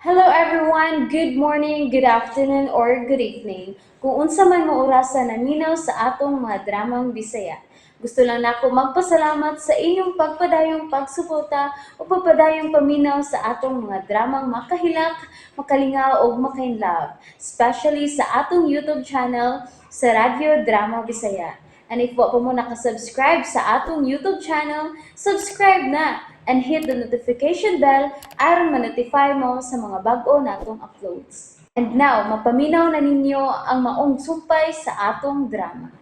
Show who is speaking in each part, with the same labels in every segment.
Speaker 1: Hello everyone! Good morning, good afternoon, or good evening. Kung unsa man mo orasa naminaw sa atong mga dramang Bisaya. Gusto lang nako magpasalamat sa inyong pagpadayong pagsuporta o pagpadayong paminaw sa atong mga dramang makahilak, makalingaw ug makainlove, especially sa atong YouTube channel sa Radyo Drama Bisaya. And if wa pa mo nakasubscribe sa atong YouTube channel, subscribe na and hit the notification bell aron ma-notify mo sa mga bag-o natong uploads. And now, mapaminaw na ninyo ang maong sumpay sa atong drama.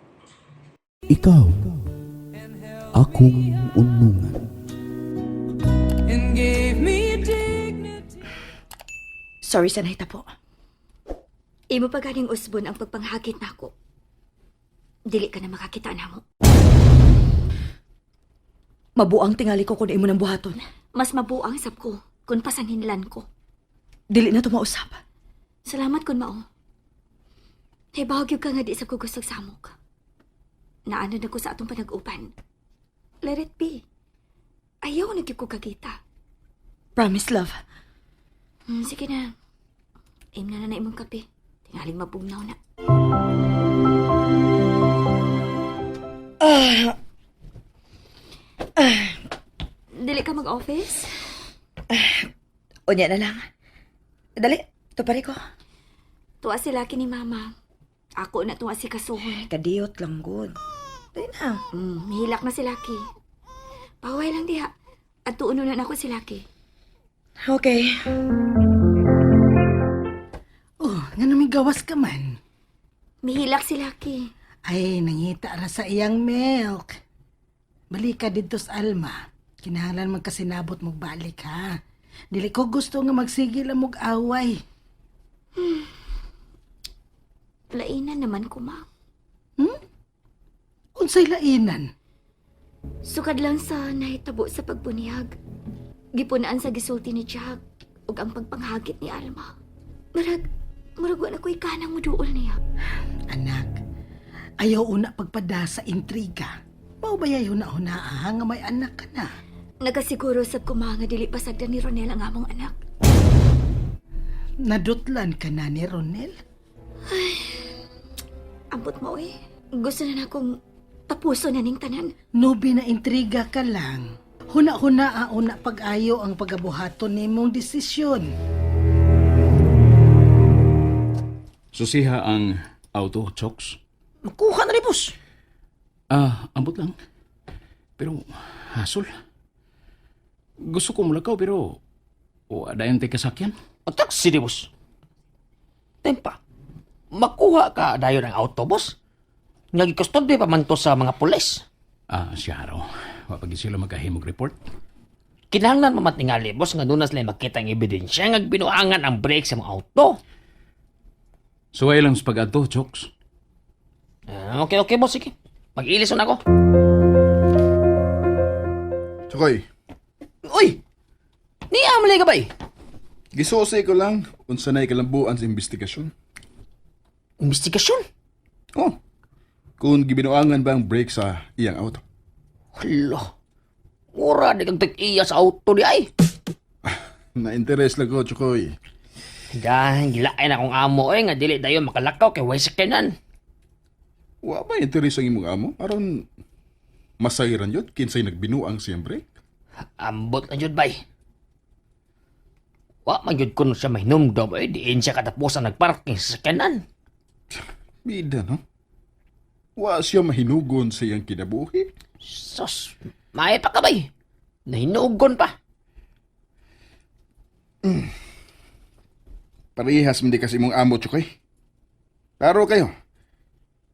Speaker 2: Ikaw, akong unungan.
Speaker 3: And gave me dignity.
Speaker 4: Sorry sa nahitabo.
Speaker 5: Imo pa ganing usbon ang pagpanghagit nako. Dili ka na makakita namo.
Speaker 4: Mabuang tingali ko kung imo nang buhaton.
Speaker 5: Mas mabuang sab ko kung pasanhinlan ko.
Speaker 4: Dili na tumausap.
Speaker 5: Salamat kun mao. Hibaw gyud ka nga di sab ko gustog samok. Naano na ko sa atong panag-upan. Let it be. Ayaw na gyud ko kakita.
Speaker 4: Promise, love.
Speaker 5: Sige na. Aim na na na imong kape. Tingaling mabugnaw na. Dili ka mag-office?
Speaker 4: Unya na lang. Dali, tupari ko.
Speaker 5: Tuwa si laki ni mama. Ako na tuwa si kasuhon.
Speaker 4: Kadiyot lang, good. Dali na.
Speaker 5: Mihilak na si Lucky. Paway lang diha. At tuuno na nako si Lucky.
Speaker 4: Okay.
Speaker 6: Oh, nga may gawas ka man.
Speaker 5: Mihilak si Lucky.
Speaker 6: Ay, nangita ra sa iyang milk. Balik ka dito sa Alma. Kinahanglan man kasinabot mong balik ha. Dili ko gusto nga magsigil ang mog away.
Speaker 5: Lainan naman ko, ma.
Speaker 6: Unsay lainan?
Speaker 5: Sukad lang sa nahitabo sa pagbunihag. Gipunaan sa gisulti ni Jack ug ang pagpanghagit ni Alma. Murag wa na ko'y kanang muduol niya.
Speaker 6: Anak, ayaw una pagpada sa intriga. Mao ba yay huna-huna ah, nga may anak ka na?
Speaker 5: Nagasiguro sab ko ma nga dili pasagdan ni Ronel ang among anak.
Speaker 6: Nadutlan ka na ni Ronel?
Speaker 5: Ambot mo eh. Gusto na nakong tapuso na ning tanan.
Speaker 6: Nubi na intriga ka lang. Huna-huna ah, una pag-ayo ang pagabuhaton nimong desisyon.
Speaker 7: Susiha ang auto, Chokes.
Speaker 8: Makuha na ni boss.
Speaker 7: Ah, ambot lang. Pero, hasol. Gusto ko mulakaw pero wala tay kasakyan.
Speaker 8: O taxi ni boss. Tempa. Makuha ka dayon ang auto, boss. Nga gikustode pa man to sa mga pulis.
Speaker 7: Ah, siya raw. Wapag sila magkahimog report.
Speaker 8: Kinahanglan man matingali, boss, nga doon na sila makita ang ebidensya nga binuangan ang brake sa mga auto.
Speaker 7: Suway lang sa pag-adto, Chokes.
Speaker 8: Ah, okay, boss, sige. Mag-ilis na ako.
Speaker 9: Chokoy,
Speaker 8: Uy! Ni amali ka ba eh?
Speaker 9: gisusi ko lang unsa nay kalambuan sa investigasyon.
Speaker 8: Investigasyon?
Speaker 9: Oh, kung gibinuangan ba ang brake sa iyang auto.
Speaker 8: Hala. Mura di kang tag-iya sa auto di ay.
Speaker 9: Na-interest lang ko, Chokoy.
Speaker 8: Dahil gilain akong amo eh nga dili dayon makalakaw kay way sakyanan.
Speaker 9: Wa ba interest ang imong amo? Aron masayran yun, kinsay nagbinuang sa iyang brake.
Speaker 8: Ambot na jud bay. Wa man jud kuno siya mahinumdom eh diin siya katapusan nagparking sa sakyanan.
Speaker 9: Bida, no? Wa siya mahinugon sa iyang kinabuhi.
Speaker 8: Sus, may pa ka bay. Nahinugon pa.
Speaker 9: Parehas man di kasi imong amo, Chokoy. Klaro kayo,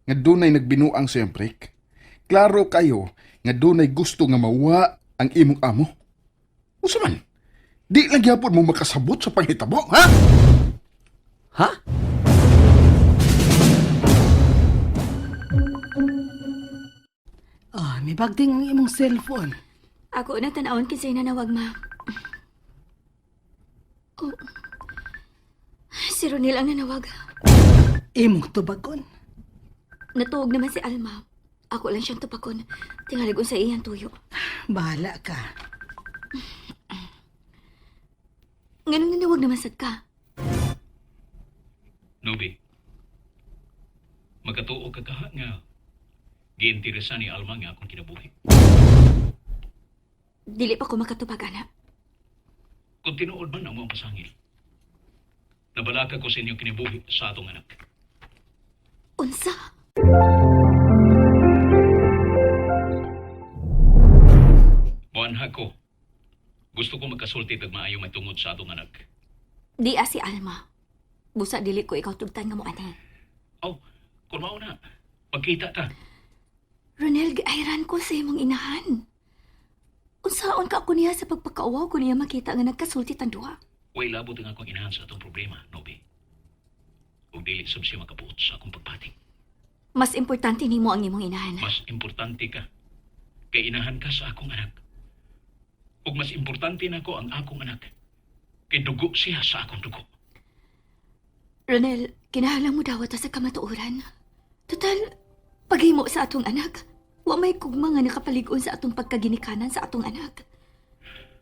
Speaker 9: nga dunay nagbinuang sa iyang brake. Klaro kayo, nga dunay gusto nga mawa ang imong amo. Usa man, di lang gyapon mo makasabot sa panghitabo, ha?
Speaker 8: Ha?
Speaker 6: Oh, may bagding ang imong cellphone.
Speaker 5: Ako na tanawon kinsay nanawag, ma. Oh. Si Ronel ang nanawag.
Speaker 6: Imong tubagon.
Speaker 5: Natuog naman si Alma. Ako lang siyang tupakon. Tingalig sa iyang tuyo.
Speaker 6: Bahala ka.
Speaker 5: Nga Nganong nanawag naman sad ka?
Speaker 7: Nubi, magkatuo ka kaha nga giinteresa ni Alma nga akong kinabuhi.
Speaker 5: Dili pa ko makatubag, ana.
Speaker 7: Kung tinuod man ang mga pasangil, nabalaka ko sa inyong kinabuhi sa atong anak.
Speaker 5: Unsa?
Speaker 7: Muanha ko, gusto ko magkasulti tag maayo may tungod sa atong anak.
Speaker 5: Di si Alma. Busa dili ko ikaw tugtan nga mo ani.
Speaker 7: Oh, kung mao na, magkita ta.
Speaker 5: Ronel, giayran ko sa imong inahan. Unsaon ka ako niya sa pagpakauwaw ko niya makita nga nagkasulti tan duha.
Speaker 7: Way labot ang akong inahan sa atong problema, Nobi. Ug dili sab siya makabuot sa akong pagpati.
Speaker 5: Mas importante nimo ang imong inahan.
Speaker 7: Mas importante ka. Kay inahan ka sa akong anak. Ug mas importante nako ang akong anak. Kay dugo siya sa akong dugo.
Speaker 5: Ronel, kinahanglan mo dawat ta sa kamatuoran. Total, paghimo sa atong anak. Wa may kugma nga nakapalig-on sa atong pagkaginikanan sa atong anak.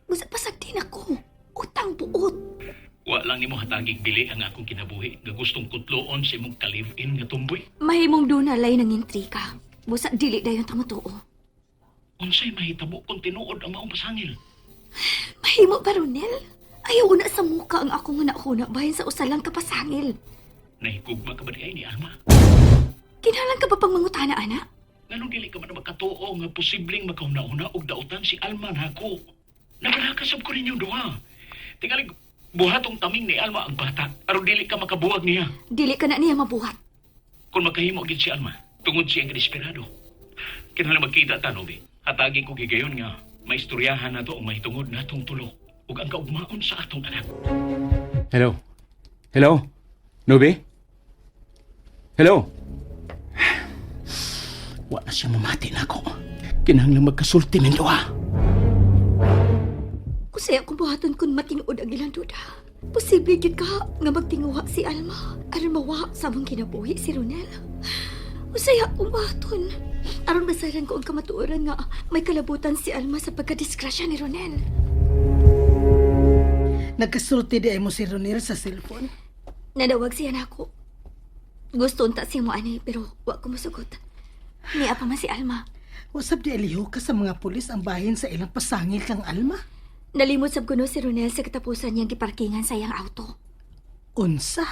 Speaker 5: Busa pasagtin ako. Utang buot.
Speaker 7: Wa lang nimo hatagig dili ang akong kinabuhi nga gustong kutloon sa imong ka-live-in nga tumboy.
Speaker 5: Mahimong doon na ng intrika. Busa dili dayon tumutuo.
Speaker 7: Unsay mahitabo kung tinuod ang maong pasangil?
Speaker 5: Mahimo ba, Ronel? Ayaw na sa muka ang akong huna-huna bahin sa usalang kapasangil.
Speaker 7: Nahigugma ka ba di ay ni Alma?
Speaker 5: Kinahanglan ka ba pang mangutana, ana?
Speaker 7: Nganong dili ka man makatuo nga posibleng makahuna-huna og dautan si Alma nako. Nagalakasab ko ninyo duha. Tingalig buhatong taming ni Alma ang bata aron dili ka makabuwag niya.
Speaker 5: Dili ka na niya mabuhat.
Speaker 7: Kung makahimo gid si Alma, tungod siyang desperado. Kinahanglan magkita ta, Nobi. Hatagi ko gigayon nga maistoryahan nato ang mahitungod natong tulo ug ang kaugmaon sa atong anak.
Speaker 10: Hello? Hello? Nobi? Hello?
Speaker 2: Wa na siya mamati nako. Kinahanglan magkasulti ning duha.
Speaker 5: Usay akong buhaton kung matinuod ang ilang duda. Posible gyud ka nga magtinguha si Alma aron mawa sa among kinabuhi si Ronel. Usay akong buhaton aron masaran ko ang kamatuoran nga may kalabutan si Alma sa pagkadisgrasya ni Ronel.
Speaker 6: Nagkasulti di ay mo si Ronel sa cellphone.
Speaker 5: Nanawag siya nako. Gusto unta siya mo ani pero wa ko mosugot. Niya pa man si Alma.
Speaker 6: Wasab di aliho ka sa mga pulis ang bahin sa ilang pasangil kang Alma.
Speaker 5: Nalimot sab kuno si Ronel sa katapusan niyang giparkingan sa iyang auto.
Speaker 6: Unsa?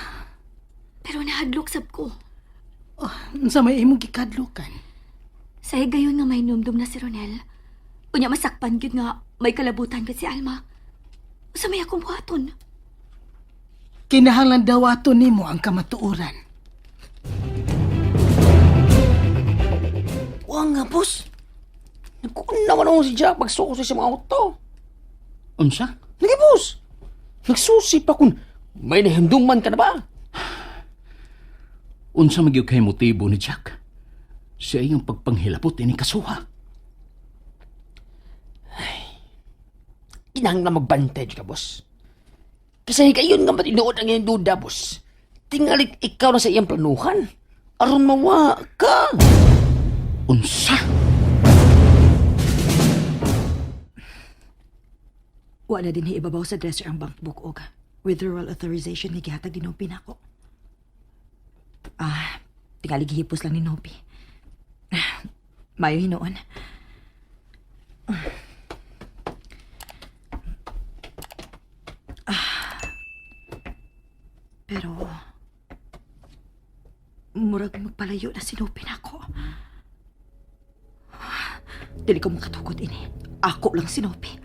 Speaker 5: Pero nahadlok sab ko.
Speaker 6: Oh, unsa may imong gikadlukan?
Speaker 5: Sa higayon nga may numdum na si Ronel. Unya masakpan gyud nga may kalabutan gud si Alma. Usa may akong buhaton.
Speaker 6: Kinahanglan dawaton nimo ang kamatuoran.
Speaker 8: Wa nga, boss. Nagkuon naman ako si Jack pagsusi sa mga auto.
Speaker 7: Unsa?
Speaker 8: Lagi, boss. Nagsusi pa kun may nahimduman ka na ba?
Speaker 7: Unsa magyud kay motibo ni Jack? Siya iyang pagpanghilabot ini kasuha.
Speaker 8: Kinahanglan magbantay ka, boss. Kasi higayon nga matinuod ang iyang duda, boss. Tingalig ikaw na sa iyang planuhan. Aron mawa ka.
Speaker 7: Unsa?
Speaker 4: Wa na din ibabaw sa dresser ang bank book og withdrawal authorization nga gihatag ni Nopi nako. Ah, tingali gihipos lang ni Nopi. Ah, mayo hinuon. Ah. Pero murag magpalayo na si Nopi nako. Dili ko makatugot ini. Ako lang si Nopi.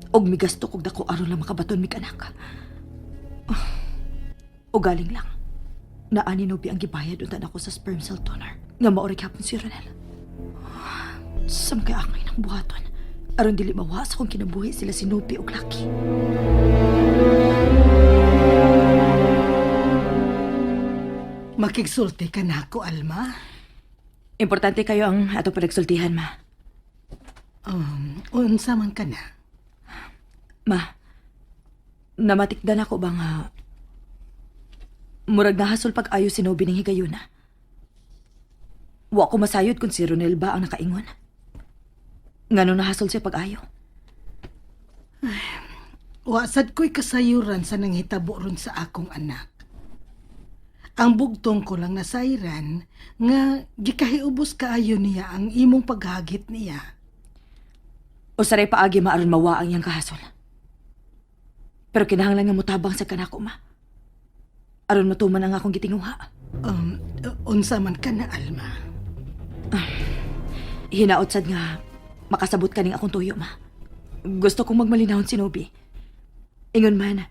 Speaker 4: Og migasto kog dako aron lang makabaton mig anak. O galing lang. Naani Nopi ang gibayad unta nako sa sperm cell donor. Nga maoray hapon si Ronel. Sa mga akay ng buhaton. Aron dili mawa sa kong kinabuhi sila si Nopi og Lucky.
Speaker 6: Makigsulti ka nako, Alma.
Speaker 4: Importante kayo ang atong panagsultihan, ma.
Speaker 6: Unsa man ka na?
Speaker 4: Ma, namatikdan ako ba nga murag nahasol pag-ayo si Nobi ning higayuna. Wa ko masayod kung si Ronel ba ang nakaingon. Ngano nahasol siya pag-ayo?
Speaker 6: Wa sad ko'y kasayuran sa nanghitabo ron sa akong anak. Ang bugtong ko lang nasayran nga gikahiubos kaayo niya ang imong paghagit niya.
Speaker 4: Usaray paagi maaron mawa ang iyang kahasol. Pero kinahanglan nga motabang sa kanako, ma. Aron matuman ang akong gitinguha.
Speaker 6: Unsa man ka na, Alma?
Speaker 4: Hinaot sad nga makasabot kaning akong tuyo, ma. Gusto kong magmalinahon si Nobi. Ingon man,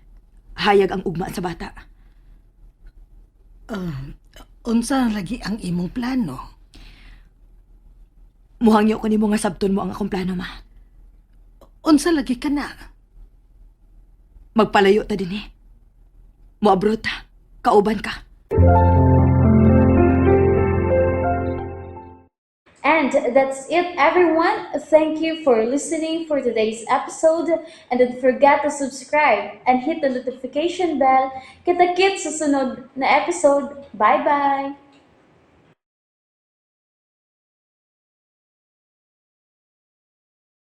Speaker 4: hayag ang ugma sa bata.
Speaker 6: Unsa lagi ang imong plano?
Speaker 4: Muhangyo ko nimo nga sabton mo ang akong plano, ma.
Speaker 6: Unsa lagi ka na?
Speaker 4: Magpalayo ta din eh. Moabrot ta. Kauban ka.
Speaker 1: And that's it, everyone. Thank you for listening for today's episode. And don't forget to subscribe and hit the notification bell. Kita-kits sa sunod na episode. Bye-bye!